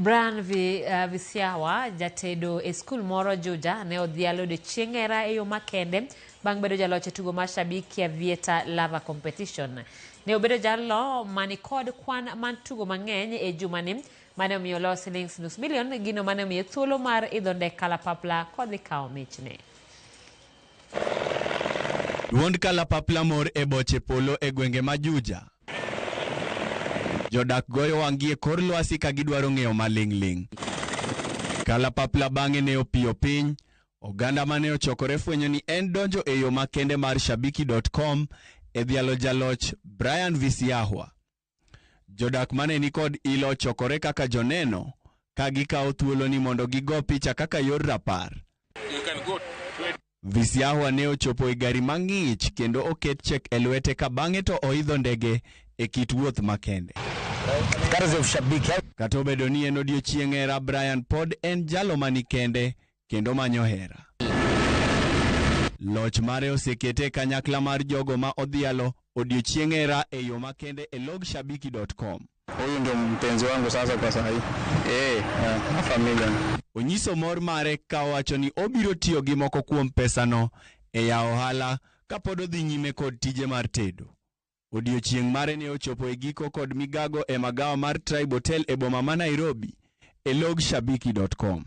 Brian Visiawa, jatedo e skul moro Juja, ne odhialo odiechieng hera e yo makende bang' bedo jaloch e tugo mar Shabikia Vieta Lava Competition. Ne obedo jalno mani kod kwan mar tugo mang'eny e jumani mane omiyo olo silings nus milion, gino mane omiye thuolo mar idho ndek kalapapla kodhi kawo michne. Duond kalapapla mor e boche polo e gwenge ma Juja. Jodak goyo wang'gi e kor lwasi ka gidwaro ng'eyo maling'ling'. Kalapapla bang'e ne opiyo piny. Oganda mane ochokore fwenyo ni en donjo e yo makende mar shabiki.com e dhialo jaloch Brian Visiahwa. Jodak mane nikod ilo ochokore kaka joneno ka gikawo thuolo ni mondo gigo picha kaka yor rapar. Visiahwa ne ochopo e gari mang'ich kendo oket chek e lwete ka bang'e to oidho ndege e kit wuoth makende. Kata obedo ni en odiechieng' hera, Brian pod en jalo mani kende kendo manyo hera. Loch mare osekete e kanyakla mar jogo ma odhialo odiechieng' hera e yo makende e log shabiki.com. Huyu ndio mpenzi wangu sasa kwa saa hii. Half a million. Onyiso mor mare ka owacho ni obiro tiyo gi moko kuom pesano e yawo ohala kapod odhi nyime kod tije mar tedo. Odiechieng' mare ne ochopo e giko kod migago e magawa mar Tribe Hotel e boma ma Nairobi e log shabiki.com.